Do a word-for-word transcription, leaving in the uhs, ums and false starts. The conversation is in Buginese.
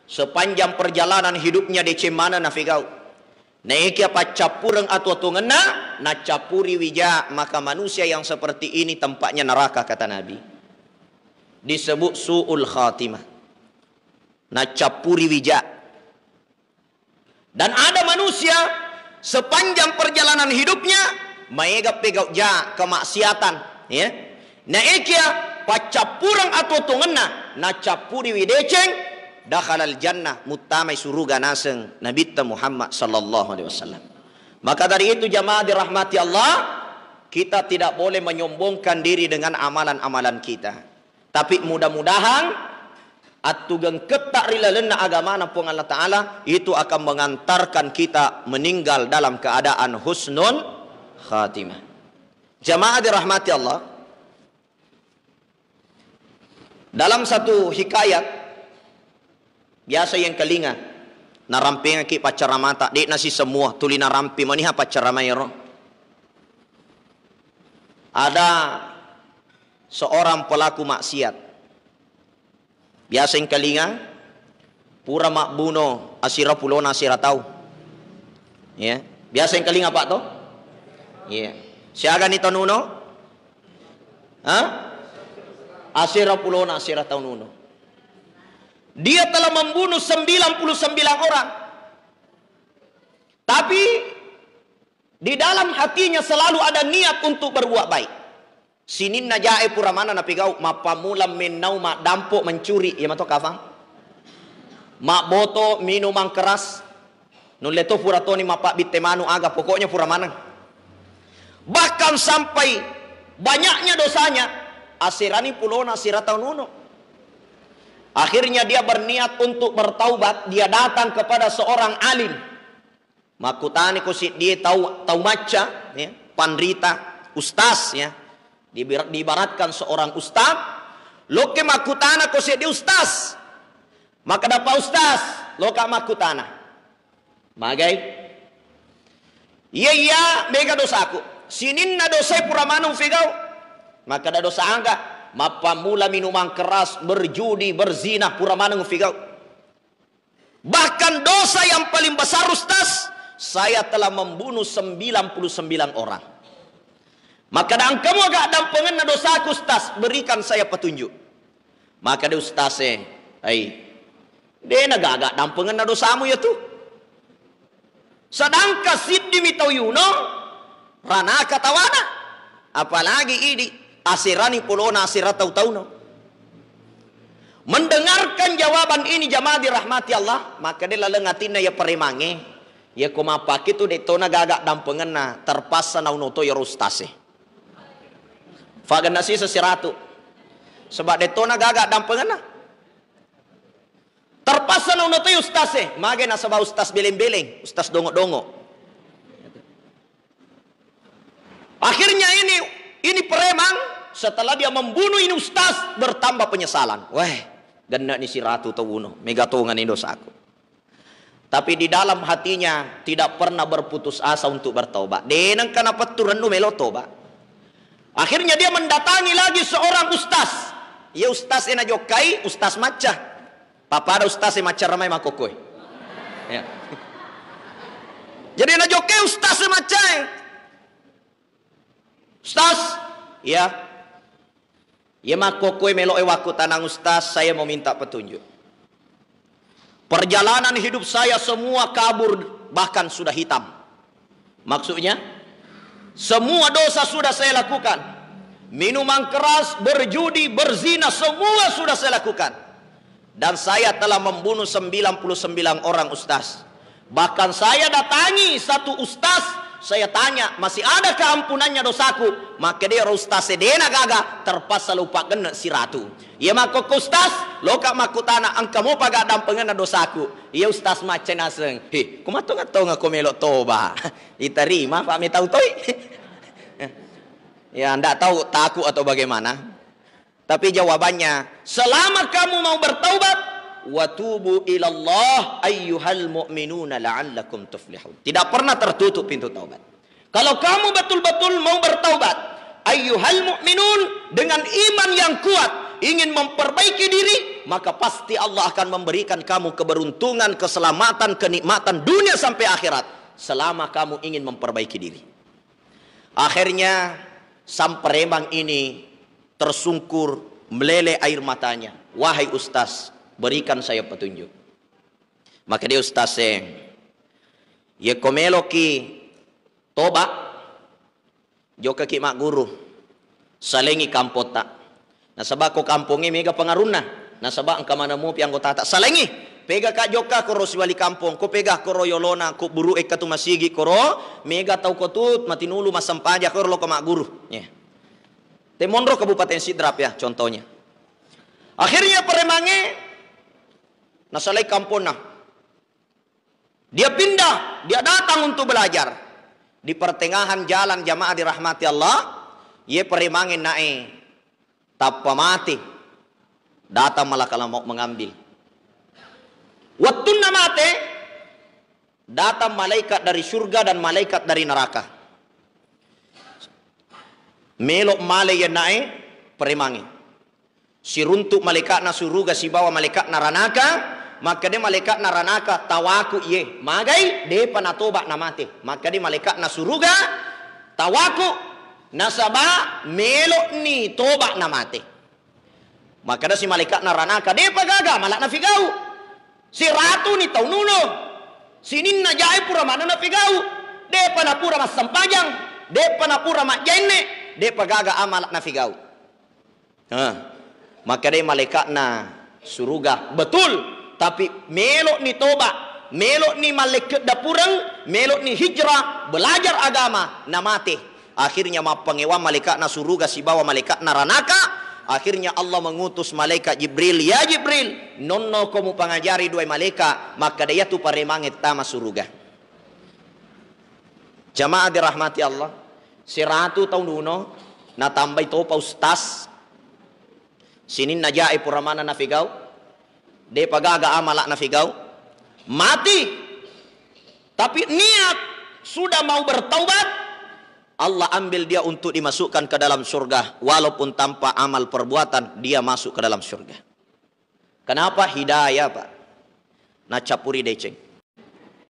Sepanjang perjalanan hidupnya deceng maneng nafigau. Naekia paccappureng atuo-tuongenna, naccappuriwi ja, maka manusia yang seperti ini tempatnya neraka, kata Nabi. Disebut su'ul khatimah. Naccappuriwi ja. Dan ada manusia sepanjang perjalanan hidupnya maega pegau ja kemaksiatan, ya. Naekia paccappureng atuo-tuongenna, nacappuriwi deceng, dakhalal jannah, muttamai suruga naseng Nabitta Muhammad sallallahu alaihi wasallam. Maka dari itu, jamaah dirahmati Allah, kita tidak boleh menyombongkan diri dengan amalan-amalan kita. Tapi mudah-mudahan attugengketta ri lalenna agamana Puang Allah Ta'ala itu akan mengantarkan kita meninggal dalam keadaan husnul khatimah. Jamaah dirahmati Allah, dalam satu hikayat, biasa yang kelinga, narampengaki paccaramata, de'na si semua tuli narampe maniha paccaramaero. Ada seorang pelaku maksiat. Biasa engkalinga, pura mabbuno asira pulona asira tau. Ya. Biasa engkalinga, Pak, to? Iya. Siagani tau nuno? Hah? Asira pulona asira tau nuno. Dia telah membunuh sembilan puluh sembilan orang. Tapi di dalam hatinya selalu ada niat untuk berbuat baik. Sininna jae pura maneng napigau, mappammula mennau maddampo mencuri, iya mato kafang. Mabboto minumang keras, nulle to pura toni mappabbitte manu aga, pokoknya pura maneng. Bahkan sampai banyaknya dosanya, aserani pulona asira tau nuno. Akhirnya dia berniat untuk bertaubat, dia datang kepada seorang alim. Makkutaniko seddie tau, tau macca, ya, panrita, ustaz, ya. Dibar-, diibaratkan seorang ustaz, lokke makkutanako seddie ustaz. Makkeda, "Pak Ustaz, loka makkutana." Magai? Iya, iya, mega dosaku. Sininna dosae pura maneng figau. Makkeda, "Dosa aga?" Mappammula minumang keras, berjudi, berzina, pura maneng figau. Bahkan dosa yang paling besar, Ustaz, saya telah membunuh sembilan puluh sembilan orang. Makkeda, "Engkamu aga dampengenna dosaku, Ustaz, berikan saya petunjuk." Makkeda ustaz e, "Ai, de'na gaga dampengenna dosamu iyatu. Sedangkan siddimi tau yuno, ranaka tawana, apalagi idi aserani polona asera tau-tauno." Mendengarkan jawaban ini, jamaah dirahmati Allah, makkeda laleng atinna iya paremangnge, "Iya ko mappake tu de'tona gaga dampengenna, terpaksa nauno to iyaro ustaz e. Fagenna sisa siratu. Sebab de'tona gaga dampengenna. Terpaksa nauno to ustaz e." Mage nasaba ustaz beleng-beleng, ustaz dongo-dongo. Akhirnya ini, ini preman, setelah dia membunuh ini ustaz, bertambah penyesalan. "Weh, genne'ni siratu tau uno, mega tongani dosaku." Tapi di dalam hatinya tidak pernah berputus asa untuk bertobat. De' nengka napettu rennu melo toba. Akhirnya dia mendatangi lagi seorang ustaz. Iya ustaz e najokkai, ustaz macca. Pappada ustaz e macca ramai makkokkoe. Ya. Jadi najokkai ustaz e macca e. "Ustaz, iya. Iya makkokkoe melo e wakkutanang ustaz, saya mau minta petunjuk. Perjalanan hidup saya semua kabur, bahkan sudah hitam." Maksudnya, semua dosa sudah saya lakukan. Minuman keras, berjudi, berzina, semua sudah saya lakukan. Dan saya telah membunuh sembilan puluh sembilan orang, Ustaz. Bahkan saya datangi satu ustaz, saya tanya, "Masih adakah ampunannya dosaku?" Makkedai ro ustaz e, "De'na gaga, terpaksa lo pagenne' siratu." Iya makkokko ustaz, loka makkutana, "Engka mopa ga dampengenna dosaku?" Iya ustaz macca naseng, "He, ko mattonga-tonga ko melo toba." Itarima, Pak, metau toi. Ya, ndak tahu takut atau bagaimana. Tapi jawabannya, selama kamu mau bertaubat, "Wa tubu ilallah ayyuhal mu'minuna la'allakum tuflihun." Tidak pernah tertutup pintu taubat. Kalau kamu betul-betul mau bertaubat, ayyuhal mu'minun, dengan iman yang kuat, ingin memperbaiki diri, maka pasti Allah akan memberikan kamu keberuntungan, keselamatan, kenikmatan dunia sampai akhirat selama kamu ingin memperbaiki diri. Akhirnya, sang preman ini tersungkur, meleleh air matanya. "Wahai ustaz, berikan saya petunjuk." Maka dia, "Ustaz e, yekko meloki toba, jokkaki magguru, salengi kampotta. Nasaba ko kampongnge mega pengarunna. Nasaba engka maneng mupi anggotata. Salengi. Pega ka jokka koro siwali kampong, ko pega koro yolona, ko buru ekka tu masigi koro, mega tau ko tu matinulu massempajang koro loko magguru." Ya. Temonro Kabupaten Sidrap ya contohnya. Akhirnya premangnge nasalai kamponna. Dia pindah, dia datang untuk belajar. Di pertengahan jalan, jamaah dirahmati Allah, ye premangnge nae tappa mate. Datang malakal maut mengambil. Wettunna mate, datang malaikat dari surga dan malaikat dari neraka. Melo male ye nae premangnge. Siruntu malaikatna suruga sibawa malaikatna ranaka, makkeda malaikatna ranaka, "Tawaku iye." Magai? Depa natoba namate. Makkeda malaikatna suruga, "Tawaku, nasaba meloni toba namate." Makkeda si malaikatna ranaka, "Depa gaga, mala nafigau. Siratuni tau nuno. Sininna jae pura maneng nafigau. Depa napura massempajang, depa napura majjenne, depa gaga amala nafigau." Hah. Makkedai malaikatna suruga, "Betul, tapi meloni toba, meloni mallekke dapureng, meloni hijrah, belajar agama, namate." Akhirnya mappangewang malaikatna suruga sibawa malaikatna ranaka. Akhirnya Allah mengutus malaikat Jibril, "Ya Jibril, nonno ko mupangajari dua malaikat, makkeda iyatu paremangnge tama suruga." Jamaah dirahmati Allah, seratu taung duno, natambai topa ustaz, sininna jae pura maneng nafigau, depa gaga amala nafigau, mati. Tapi niat sudah mau bertaubat, Allah ambil dia untuk dimasukkan ke dalam surga, walaupun tanpa amal perbuatan, dia masuk ke dalam surga. Kenapa? Hidayah, Pak. Nacappuri deceng.